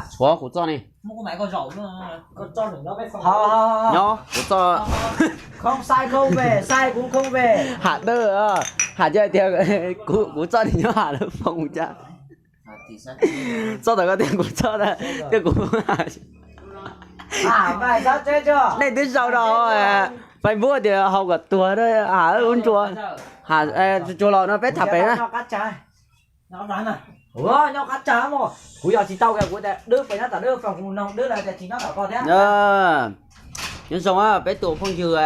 Tshuav kuv txoj ni. Nyob kuv txoj. Ham dawb, ham tias kuv txoj ni nyob ham lawv foom cas. Txoj tau koj tias kuv txoj, tias kuv. Nej twb sau rau Facebook tias haus kom tuag, ham ub ntsuav, tsuas los no peb tham pem na. Nyob qab tsag, kuv yog tsis tau kiag kuv tias Dwb pem nyob tom Dwb, foom kuv noog Dwb lawv tias tsis nyob tom koj thiab. Nyob zoo peb tus phooj ywg,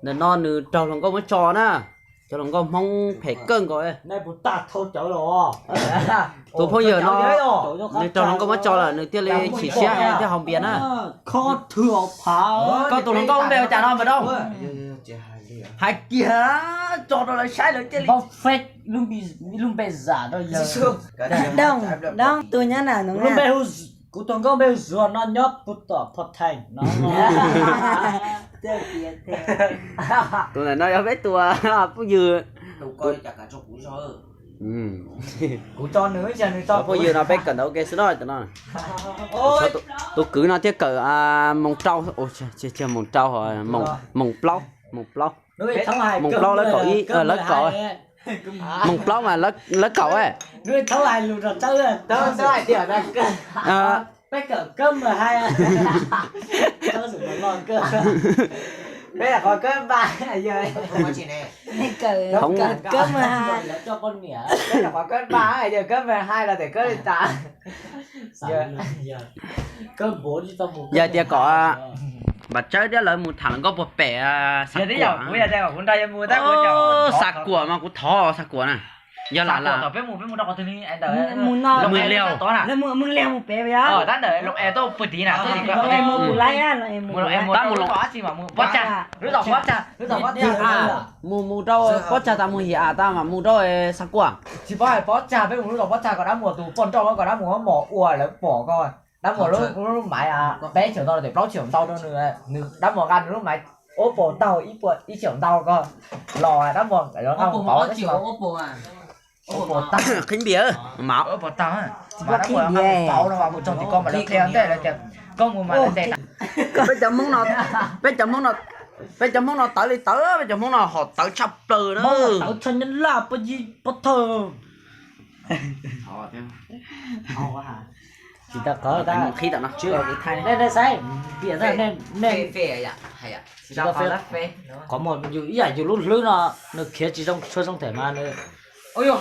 ntawm no nws raug hluas nkauj muab tso na, cov hluas nkauj Hmoob phem kawg nkaus. Tus phooj ywg no nws raug hluas nkauj muab tso lawm nws thiaj li chim siab thiaj haus npias na. Koj tus hluas nkauj lub npe ua cas no mas Doo? Hais kiag tso rau lawv saib lawv thiaj li. Doo, Doo, tus nyob na, kuv tus nkauj npe hu Zuag no nyob puag tom Phob Theej no. Tus ntawm no yog peb tus phooj ywg. Kuv tso nws, nws tso phooj ywg no peb kawm ntawv ua ke xwb no. Tus kwv no thiaj kawm moos rau, moos rau, moos plaub, moos plaub, moos plaub lawv kaum ib, lawv kaum, moos plaub mas lawv kaum. Yog tias kom Npam Tsawb thiab lawv mus tham hluas nkauj puag pem Xa Kuam. Xa Kuam mas kuv thov Xa Kuam na. Yog lam lam, Mws Liaus, tab mus lawm, mus mus rau Pob Tsag tas mus Yim Am tas mam mus rau Xa Kuam. Tsis paub hais Pob Tsag, peb mus lub zos Pob Tsag kom dab muag tus poj nrauj kom dab muag mos ua lawv pom ko. Dab muag lub maiv peb chaum ntau los plaub chaum ntau rau nws, nws dab muag nqa nws lub maiv ob puas tau ib chaum ntau ko los dab muag qhib npias mas. Peb cov Hmoob no, peb cov Hmoob no tawv li tawv, peb cov Hmoob no hom tawv tshaj plaws na. Qhov muag yus ib yam yus lub hlwb no, nws khiav tsis zoo tshua zoo them mas nws. Txawj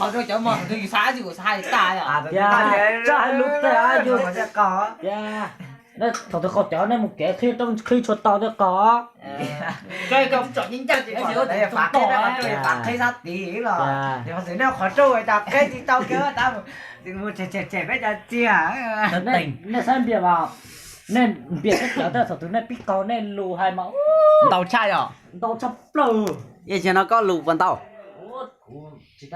hais lus tiag yus. Thaum twg qaug cawv nej mus kev qhib tshua tau thiaj qaug. Nej saib npias mas, nej npias teb chaws thaum twg nej pib qaug nej lus hais mas ntau tshaj yom, ntau tshaj plaws. Yog no koj lus puas ntau? Tsib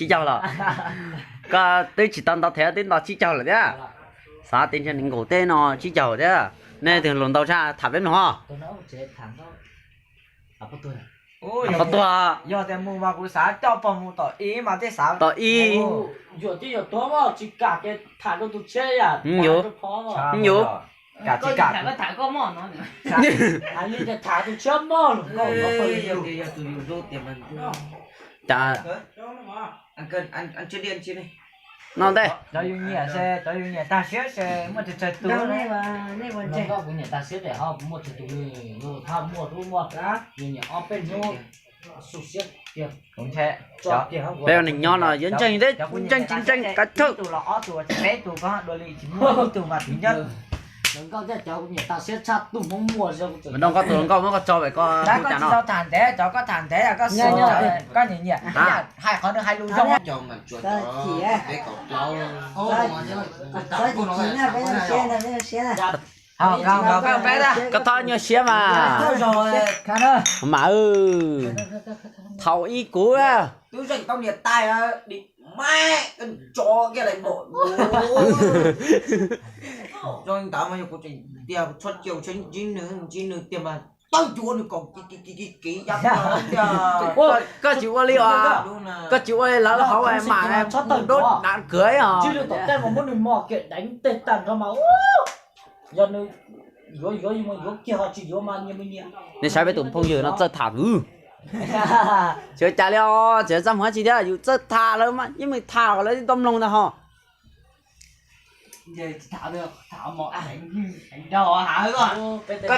caug los? Koj twb tsis tau ntau them twb nto tsib caug lawm thiab. Xav tias ntshe nkaus teb no tsib caug thiab. Nej tus hluas ntau tshaj tham peb mloog os. Qhov tuag. Tom ib. Yus. No ntej. Cov yus nyiam se, cov yus nyiam tag siab se muaj tsawg tsawg tus. Peb ua neeg nyob no yuav ntseeg thiab ntseeg tsis ntseeg kav tsawg. Npam Doo, koj tus hluas nkauj muab koj tso pem koj hu cas no? Koj nyiam nyiam, hais qhov nws hais lus zoo. Koj txhob nyuaj siab mas. Mas, thaum ub kuv, tub zeej tau niam tais, di, mab, koj tso kiag lawm npaum. Zoo li ntawd mas yog kuv tseem tias kuv tshuav cia kuv tshuav ntsib nws, ntsib nws tiag mas tawg cuav nws kom kiv kiv kiv kiv ya. Koj tsis ua li os, koj tsis ua li lawv hauv mas mus dub dav kawg os. Tom tej mas muab nws mos kiag deev tej tag nrho mas, yog nws yuav yuav yuav kiag ho tsis yuav mas nyias me nyias. Nej saib peb tus phooj ywg no txawj tham, tsis ua cas li os, tsis txaj muag dab tsi thiab, yus txawj tham lawm mas yeej meem tham kom lawv tau mloog ntag ho. Koj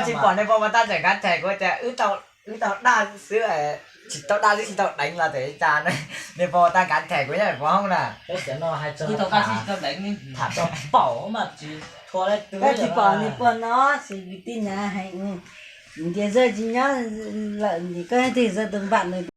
tsis pom nws pos pos tag tseem kav them kuv tias wb tau daj xwb, tsis tau daj xwb tsis tau deev los txawm li cas, nws pos pos tag kav them kuv nyob pem hoob na. Wb tau daj xwb tsis tau deev, tham tau paum mas tsis thua li. Koj tsis pom nws pos no, xws kwv tij na, hais tias Zaj tsis nyob lawm, koj twg Zaj tus npam nws